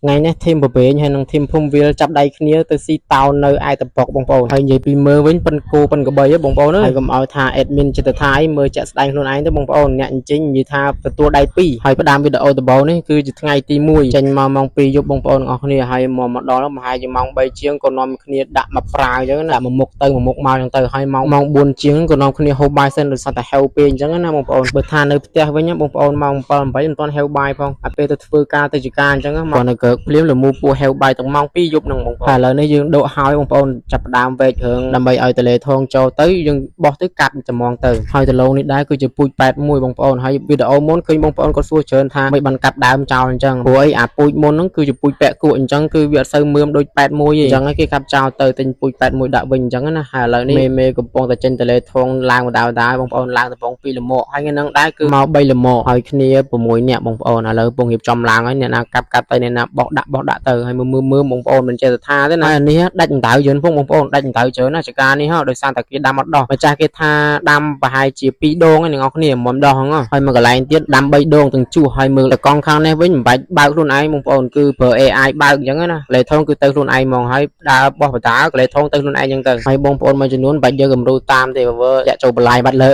ថ្ងៃនេះ team ប្រវែងហើយនិង team ភូមិវាលចាប់ដៃគ្នាទៅស៊ីតោននៅឯតប៉ុកបងប្អូនហើយនិយាយពីមើលវិញប៉ិនគោប៉ិនក្របីហ៎បងប្អូនអើយហើយកុំឲ្យថា admin ចិត្តថាអីមើលជាក់ស្ដែងខ្លួនឯងទៅបងប្អូនអ្នកអញ្ជិញនិយាយថាទទួលដៃពីរហើយផ្ដើមវីដេអូដំបូងនេះគឺជាថ្ងៃទី1ចេញមកម៉ោង2យប់បងប្អូនទាំងអស់គ្នាហើយមកមកដល់ប្រហែលជាម៉ោង3ជាងក៏នាំគ្នាដាក់មកប្រាវអញ្ចឹងណាដាក់មកមុខទៅមកមុខមកអញ្ចឹងទៅហើយម៉ោងម៉ោង4ជាងក៏នាំគ្នាហូបបាយសិនដោយសារតែហេវពេកអញ្ចឹងណាបងប្អូនបើថានៅផ្ទះវិញបងប្អូនម៉ោង7 8មិនទាន់ហេវបាយផងអាពេលទៅធ្វើការទៅជាការអញ្ចឹងមកនៅកើកភ្លាមលមូពោះហេវបាយទាំងម៉ោង2យប់ហ្នឹងបងប្អូនហើយឥឡូវនេះយើងដកហើយបងប្អូនចាប់ផ្ដើមវែករឿងដើម្បីឲ្យតលេថងចូលទៅយើងបោះទៅកាត់ច្មងទៅហើយដលងនេះដែរគឺជាពូជ81បងប្អូនហើយវីដេអូមុនឃើញបងប្អូនគាត់សួរច្រើនថាមិនបានកាត់ដើមចោលអញ្ចឹងព្រោះអីអាពូជមុនហ្នឹងគឺជាពូជពាក់គក់អញ្ចឹងគឺវាអត់សូវមើមដូច81ទេអញ្ចឹងហើយគេកាប់ចោលទៅទិញពូជ81ដាក់វិញអញ្ចឹងណាហើយឥឡូវនេះមេមេកំពុងតែចេញតលេថងឡើងបណ្ដាបណ្ដាបងប្អូនឡើងដំបង2លមកហើយថ្ងៃហ្នឹងដែរគឺមក3លមកហើយគ្នា6នាក់បងប្អូនឥឡូវកំពុងរៀបចំឡើងហើយអ្នកណាកាប់កាប់ទៅអ្នកណាបោះដាក់បោះដាក់ទៅហើយមើលមើលមើលបងប្អូនមិនចេះតែថាទេណាហើយអានេះដាច់ដណ្ដៅយន្តផងបងប្អូនដាច់ដណ្ដៅច្រើនណាចកានេះហ៎ដោយសារតែគេដាំអត់ដោះម្ចាស់គេថាដាំប្រហែលជា2ដងឯងអ្នកនរគ្នាមិនដោះហ្នឹងហើយមួយកន្លែងទៀតដាំ3ដងទាំងជួសហើយមើលតកង់ខាងនេះវិញមិនបាច់បើកខ្លួនឯងបងប្អូនគឺប្រើ AI បើកអញ្ចឹងណាកលេថងគឺទៅខ្លួនឯងហ្មងហើយដើរបោះបតាកលេថងទៅខ្លួនឯងអញ្ចឹងទៅហើយបងប្អូនមួយចំនួនបាច់យកគំរូតាមទេបើលាក់ចូលបន្លាយបាត់លើ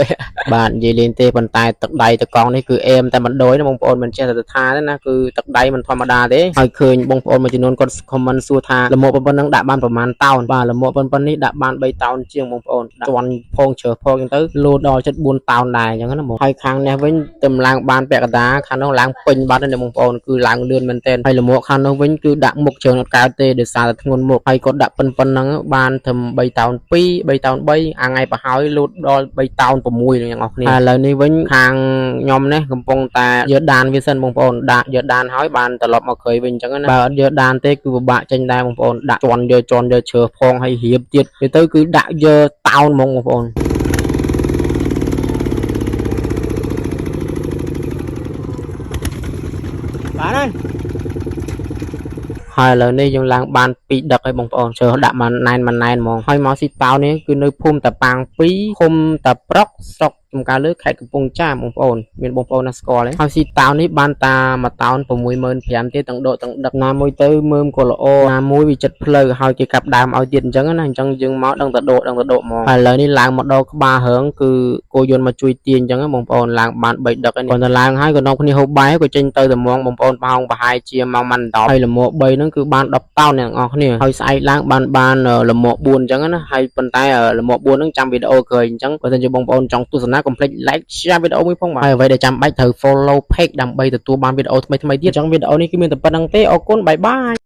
បាទនិយាយលេងទេប៉ុន្តែទឹកដៃតកង់នេះគឺអេមតែមិនដូចណាបងប្អូនមិនចេះតែថាទេណាគឺទឹកដៃមិនធម្មតាទេហើយឃើញបងប្អូនមួយចំនួនគាត់ comment សួរថាលមកប៉ុណ្ណឹងដាក់បានប្រមាណតោនបាទលមកប៉ុណ្ណឹងនេះដាក់បាន3តោនជាងបងប្អូនដាក់ជន់ផងជ្រើសផងអញ្ចឹងទៅលោដល់ចិត្ត4តោនដែរអញ្ចឹងណាបងហើយខាងនេះវិញទៅឡើងបានពាក់កណ្ដាលខាងនោះឡើងពេញបាត់ហើយបងប្អូនគឺឡើងលឿនមែនទែនហើយលមកខាងនោះវិញគឺដាក់មុខច្រើនអត់កើតទេដោយសារតែធ្ងន់មុខហើយគាត់ដាក់ប៉ុណ្ណឹងបានត្រឹម3តោន2 3តោន3អាថ្ងៃប្រហើយលូតដល់3តោន6ទាំងអស់គ្នាហើយឥឡូវនេះវិញខាងខ្ញុំនេះកំពុងតែយកដានវាសិនបងប្អូនដាក់យកដានហើយបានត្រឡប់មកក្រោយវិញអញ្ចឹងណាបើអត់យកដានទេគឺពិបាកចេញដែរបងប្អូនដាក់ជន់យកជន់យកឈើផងហើយរៀបទៀតទៅទៅគឺដាក់យកតោនហ្មងបងប្អូន បាទហើយហើយឥឡូវនេះយើងឡើងបាន2ដឹកហើយបងប្អូនជ្រើសដាក់មកណែនមកណែនហ្មងហើយមកស៊ីតោនេះគឺនៅភូមិតាប៉ាង2ឃុំតាប្រុកស្រុកចំការលើខេត្តកំពង់ចាមបងប្អូនមានបងប្អូនណាស្គាល់ទេហើយស៊ីតោនេះបានតាមួយតោន65000ទេទាំងដកទាំងដឹកណាមួយទៅមើមក៏ល្អណាមួយវាចិត្តផ្លូវហើយគេកាប់ដើមឲ្យទៀតអញ្ចឹងណាអញ្ចឹងយើងមកដឹងតែដកដឹងតែដកហ្មងហើយឥឡូវនេះឡើងមកដល់ក្បាលរឿងគឺគោយន្តមកជួយទាញអញ្ចឹងណាបងប្អូនឡើងបាន3ដឹកហើយគាត់ទៅឡើងហើយក៏នាំគ្នាហូបបាយក៏ចេញទៅតែហ្មងបងប្អូនប្រហោងប្រហែលជាម៉ោងម៉ាន់10ហើយលមក3ហ្នឹងគឺបាន10តោនអ្នកទាំងអស់គ្នាហើយស្អែកឡើងបានបានលមក4អញ្ចឹងណាហើយប៉ុន្តែលមក4ហ្នឹងចាំវីដេអូក្រោយអញ្ចឹងបើសិនជាបងប្អូនចង់ទស្សនាកុំភ្លេច like share វីដេអូមួយផងបាទហើយអ្វីដែលចាំបាច់ត្រូវ follow page ដើម្បីទទួលបានវីដេអូថ្មីៗទៀតអញ្ចឹងវីដេអូនេះគឺមានតែប៉ុណ្្នឹងទេអរគុណ bye bye.